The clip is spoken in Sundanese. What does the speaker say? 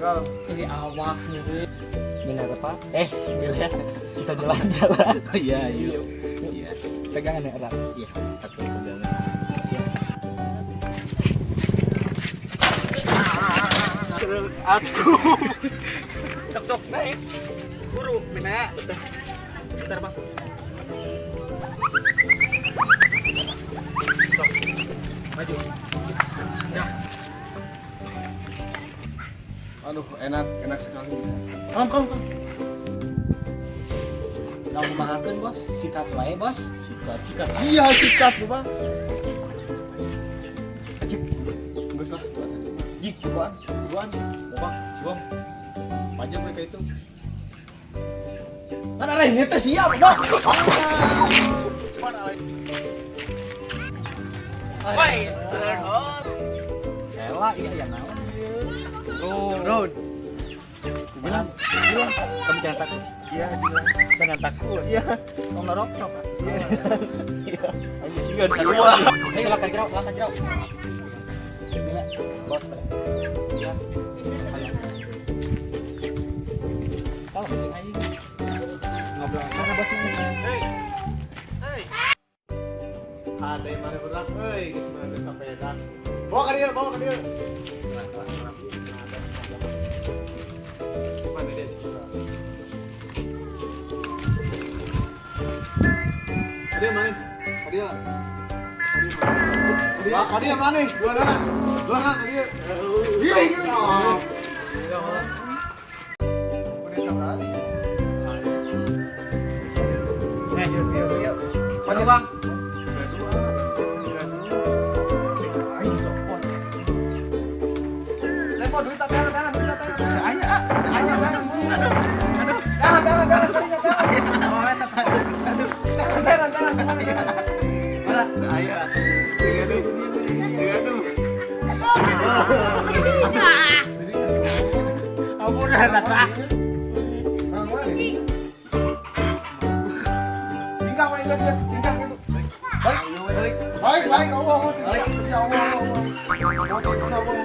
Tinggal. Ini awak nyeri. Benar apa? Eh, bila kita jalan-jalan. Oh iya, yuk. Iya. Pegangan ya erat. Iya, aku pegangan. Siap. Aduh. Tok tok naik. Guru, mina. Bentar, Bang. Tok. Maju. Ya. Aduh, enak, enak sekali. Kalem, kalem, kalem. Nggak kumahakeun, Bos. Sikat wae, Bos. Sikat, sikat. Iya, sikat, Bang. Acik. Enggak lah. Jik, cobaan, cobaan. Bang, ciwang. Pajak mereka itu. Kan ada ini teh siap, Bang. Mana lain? Woi, Elah, iya ya naon. Turun. Bilang, bilang, kamu jangan takut. Iya, bilang. Jangan takut. Iya. Kamu norok sok. Iya. Iya. Ayo sieun. Ayo lah jero, lah jero. Bila, bos pada. Iya. Ayo. Kalau penting aing. Ngobrol. Mana bos ini? Hei. Hei. Ada yang mana berat, euy, geus mana sepeda. Bawa ka dieu, bawa ka dieu. Mana dia sih? Dia mana? Dia. Dia, dia mana? Dua dana. Dua dana ka dieu. Iya, iya. Udah tahu. Eh, yuk, yuk, yuk. Mana, Bang? Tiga dua, tiga dua. Aing sopot. Lepo duit tangan, tangan, duit tangan, tangan. Aya, aya, tangan. Aduh, aduh. Tangan, tangan, tangan, tangan, tangan. Aduh, tangan, tangan, tangan, tangan. Mana? Aya. Tiga dua. Tiga dua. Ampun, rata. Tangan mana nih? Tinggal, Pak, tinggal, tinggal gitu. Balik, balik, balik, balik, Allah, Allah, balik, Allah, Allah, Allah. Allah, Allah, Allah.